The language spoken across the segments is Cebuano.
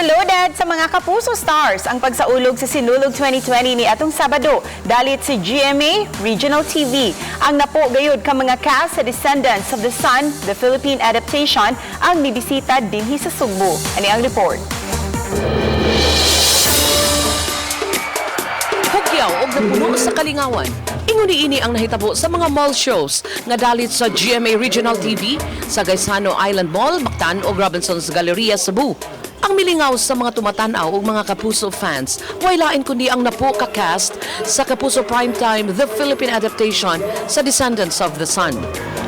Pero loaded sa mga Kapuso stars ang pagsaulog sa Sinulog 2020 ni atong Sabado. Dalit si GMA Regional TV. Ang napo gayud ka mga cast sa Descendants of the Sun, the Philippine Adaptation, ang mibisita dinhi sa Sugbo. Ani ang report. Hugyaw og napuno sa kalingawan. Ingon niini ang nahitabo sa mga mall shows nga dalit sa GMA Regional TV sa Gaisano Island Mall, Mactan ug Robinson's Galleria, Cebu. Ang milingaw sa mga tumatanaw ug mga Kapuso fans, way lain kundi ang napo ka cast sa Kapuso Primetime The Philippine Adaptation sa Descendants of the Sun.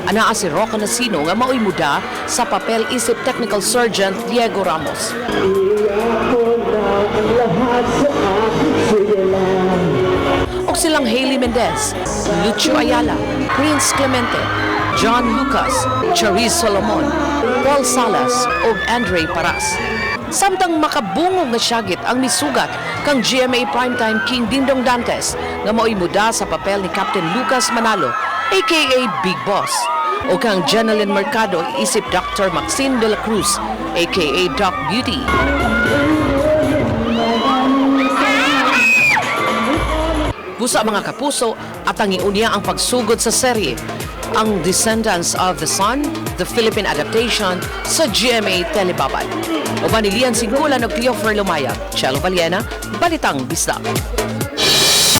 Anaa si Rocco Nacino nga maoy muda sa papel isip Technical Sergeant Diego Ramos. Og silang Hailey Mendez, Lucio Ayala, Prince Clemente, John Lucas, Charice Solomon, Paul Salas ug Andre Paras. Samtang makabungog nga syagit ang misugat kang GMA Primetime King Dingdong Dantes nga maoy muda sa papel ni Captain Lucas Manalo, aka Big Boss, o kang Jennylyn Mercado isip Dr. Maxine de la Cruz, aka Doc Beauty. Busa, mga Kapuso, at ang iunya ang pagsugod sa serye, ang Descendants of the Sun, the Philippine Adaptation sa GMA Telebabad. Uban ni Lian Singkulan o Cleofer Lumaya, Chelo Valiena, Balitang Bisdak.